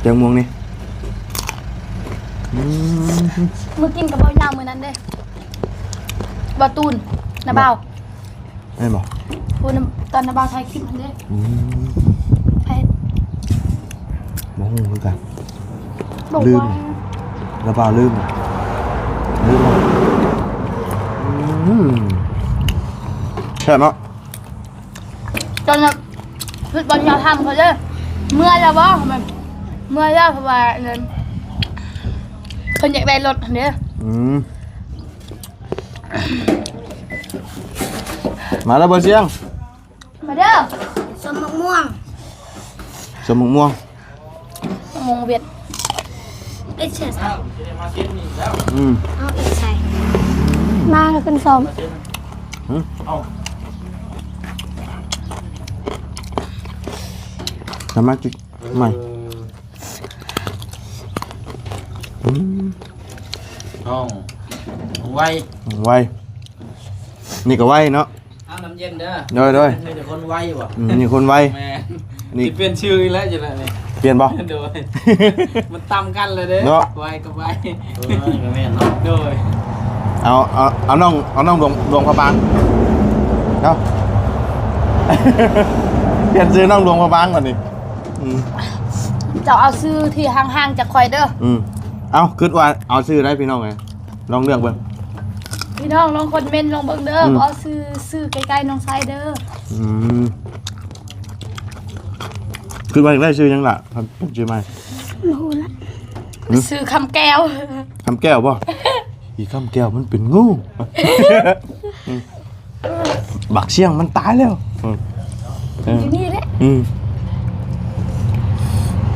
ແຈ່ວມ່ວງນີ້. ອືມ ມື້ກິນກັບບ່ອນຍາມມື້ນັ້ນເດ້ ບ່າວຕູນ ນະບ່າວ. ແມ່ນບໍ່? ໂອ້ ຕອນນະບ່າວຖ່າຍຄລິບຫັ້ນເດ້. ອືມ ໃຜ? ບໍ່ຮູ້ຄືກັນ ລືມ ນະບ່າວລືມ ລືມ. ອືມ ແຊບເນາະ. ຕອນນັ້ນຄິດວ່າຢາກຖາມເຂົາເດ້ ເມື່ອແລ້ວບໍ່? ເມື່ອແລ້ວ ເພາະວ່າອັນນັ້ນ ເພິ່ນຢາກໄດ້ລົດຫັ້ນເດ້. ອືມ ມາແລ້ວບໍ່ຊຽງ? ມາເດີ ສົ້ມໝາກມ່ວງ ສົ້ມໝາກມ່ວງ. ໂມງວຽດ ເອັດແຊນ ອືມ ເອົາອີກໃສ່ ມາແລ້ວຂຶ້ນຊ້ອມ ຫືມ ສາມາດ ໃໝ່ ເອີ ອືມ ນ້ອງໄວ ໄວ ນີ້ກໍໄວເນາະ ເອົານ້ຳເຢັນເດີ ໂດຍ ໂດຍ ມີແຕ່ຄົນໄວບໍ່ ອືມ ມີຄົນໄວ ແມ່ນ ນີ້ຊິປ່ຽນຊື່ອີກແລ້ວຈັ່ງນັ້ນນີ້ ປ່ຽນບໍ່ ໂດຍ ມັນຕຳກັນແລ້ວເດ້ ເນາະ ໄວກັບໄວ ເອີ ກໍແມ່ນເນາະ ໂດຍ ເອົາ ເອົາ ເອົານ້ອງ ເອົານ້ອງຫຼວງ ຫຼວງພະບາງ ເອົາ ປ່ຽນຊື່ນ້ອງຫຼວງພະບາງບັດນີ້ ອືມ ເຈົ້າເອົາຊື່ທີ່ຫ່າງໆຈາກຂ້ອຍເດີ ອືມ ເອົາ ຄິດວ່າເອົາຊື່ໃດພີ່ນ້ອງເອີຍ ລອງເລືອກເບິ່ງ ພີ່ນ້ອງລອງຄອມເມັນລອງເບິ່ງເດີ ອືມ ບໍ່ເອົາຊື່ ຊື່ໃກ້ໆນ້ອງຊາຍເດີ ອືມ ຄິດວ່າຢາກໄດ້ຊື່ຫຍັງລະ ຄັນເປັນຊື່ໃໝ່ ບໍ່ຮູ້ລະ ຫືມ ຊື່ຄຳແກ້ວ ຄຳແກ້ວບໍ່ ອີຄຳແກ້ວມັນເປັນງູ ອືມ ບັກຊ່ຽງມັນຕາຍແລ້ວ ເອີ ຢູ່ນີ້ແຫຼະ ອືມ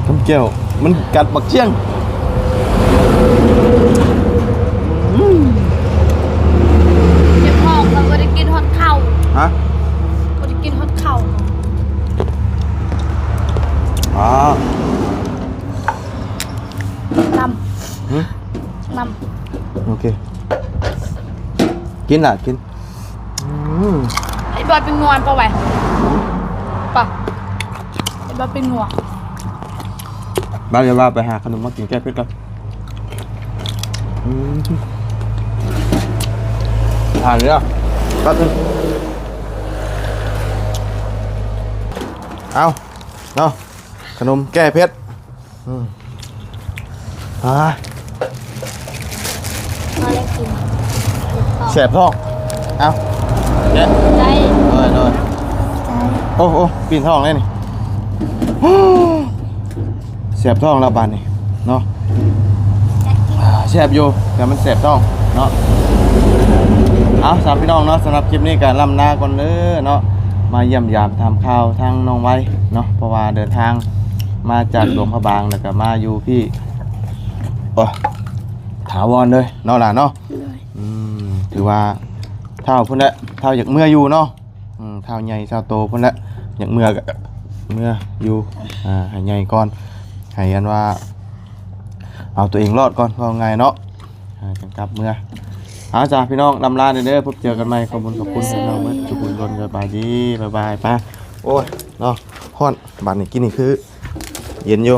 ຄຳແກ້ວມັນກັດບັກຊ່ຽງ ອືມ ເຈັບທ້ອງ ຂ້ອຍບໍ່ໄດ້ກິນຮອດເຂົ້າ ຮະ ບໍ່ໄດ້ກິນຮອດເຂົ້າ ອາ ນ້ຳ ຫືມ ນ້ຳ ໂອເຄ ກິນລະ ກິນ ອືມ ໄອ້ບອຍເປັນງວນປະໄວ ປະ ໄອ້ບອຍເປັນງວນ ບາດ ດຽວວ່າໄປຫາຂະໜົມມາກິນແກ້ເຜັດກ່ອນ ອືມ ອ່ານເດີ ແປັບໜຶ່ງ ເອົາ ເນາະ ຂະໜົມແກ້ເຜັດ ອືມ ອ່າ ພໍແລ້ວກິນ ແສບທ້ອງ ເອົາ ແກະ ໄດ້ ໂດຍ ໂດຍ ໂອ້ ໂອ້ ປີນທ້ອງເດ້ນີ້ ແສບທ້ອງແລ້ວບາດນີ້ເນາະ ແຊບຢູ່ ແຕ່ມັນແສບທ້ອງເນາະ ເອົາ ສຳລັບພີ່ນ້ອງເນາະ ສຳລັບຄລິບນີ້ກໍລ່ຳລາກ່ອນເດີເນາະ ມາຢ້ຽມຢາມຖາມຂ່າວທາງນ້ອງໄວເນາະ ເພາະວ່າເດີນທາງມາຈາກຫຼວງພະບາງ ແລ້ວກໍມາຢູ່ພີ້ ໂອ້ຍ ຖາວອນເລີຍເນາະຫຼານເນາະ ໂດຍ ອືມ ຖືວ່າທ້າວພຸ້ນແຫຼະ ທ້າວຢາກເມືອຢູ່ເນາະ ອືມ ທ້າວໃຫຍ່ທ້າວໂຕພຸ້ນແຫຼະ ຢາກເມືອກໍເມືອຢູ່ ອ່າ ໃຫ້ໃຫຍ່ກ່ອນ ໃຫ້ອັນວ່າ ເອົາຕົວເອງລອດກ່ອນ ເວົ້າງ່າຍເນາະ ອ່າ ຈັ່ງກັບເມືອ ເອົາຈ້າ ພີ່ນ້ອງ ລ່ຳລາແດ່ເດີ ພົບເຈີກັນໃໝ່ ຂອບຄຸນ ຂອບຄຸນພີ່ນ້ອງເບິດທຸກຄົນ ສະບາຍດີ ບາຍບາຍ ໄປ ໂອ້ຍ ເນາະ ຮ້ອນ ບາດນີ້ກິນນີ້ຄືເຢັນຢູ່